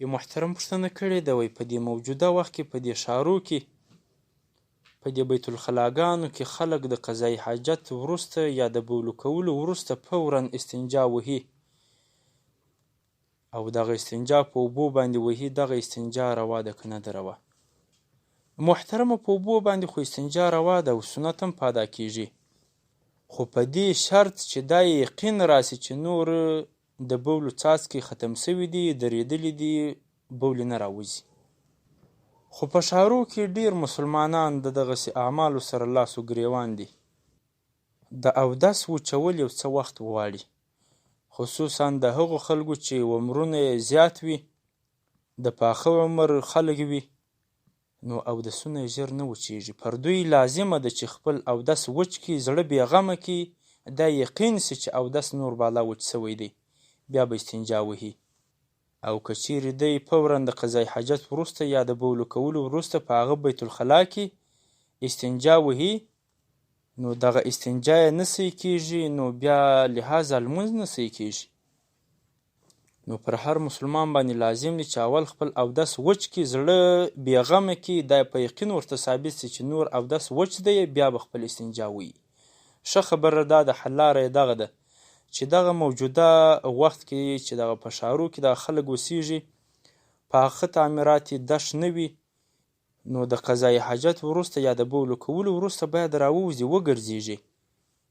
یو محترم پوښتنه کړې ده، وایي په دې موجوده وخت کې په دې ښارو کې په دې بیت الخلاګانو کې خلک د قضای حاجت وروسته یا د بولو کولو وروسته فورا استنجا وهي او دغه استنجا په اوبو باندې وهي، دغه استنجا روا ده که نه ده روا؟ محترمه، په اوبو باندې خو استنجا روا ده او سنت هم په ادا کیږي، خو په دې شرط چې دا یقین راسي چې نور د بولو څاڅکي ختم شوي دي، درېدلي دي، بولې نه راوځي. خو په ښارو کې ډېر مسلمانان د دغسې اعمالو سره لاس و ګرېوان دي. د اودس وچول یو څه وخت غواړي، خصوصا د هغو خلکو چې عمرونه یې زیات وي، د پاخه عمر خلک وي، نو اودسونه یې ژر نه وچیږي. پر دوی لازمه ده چې خپل اودس وچ کړي، زړه بېغمه کړي، دا یقین شي چې اودس نور بالا وچ شوی دی، بیا به استنجا وهي. او که چیرې دی فورا د قضای حاجت وروسته یا د بولو کولو وروسته په هغه بیت الخلا کې استنجا وهي، نو دغه استنجا یې نه صحیح کیږي، نو بیا لهذا لمونځ نه صحیح کیږي. نو پر هر مسلمان باندې لازم دی چې اول خپل اودس وچ کړي، زړه بېغمه کړي، دا په یقین ورته ثابت شي چې نور اودس وچ دی، بیا به خپل استنجا وهي. ښه خبره دا ده، حل لاره یې دغه ده چې دغه موجوده وخت کې چې دغه په ښارو کې دغه خلک اوسیږي، پاخه تعمیرات یې دښت نه وي، نو د قضای حاجت وروسته یا د بولو کولو وروسته باید راووځي، وګرځېږي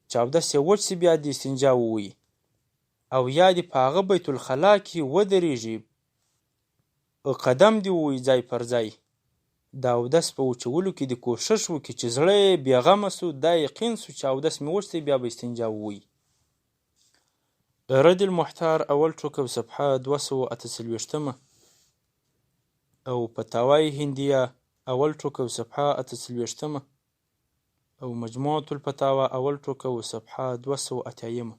چې اودس یې وچ شي، بیا دې استنجا ووهي، او یا دې په هغه بیت الخلا کې ودرېږي، قدم دې ووهي ځای پر ځای. د اودس په وچولو کې دې کوښښ وکړي چې زړه یې بېغمه شو، دا یقین شو چې اودس مې وچ دی، بیا به استنجا ووهي. رد المحتار اول ټوک او صفحه 248 او فتاوی هندیه اول ټوک او صفحه 48 او مجموعة الفتاوا اول ټوک او صفحه 280.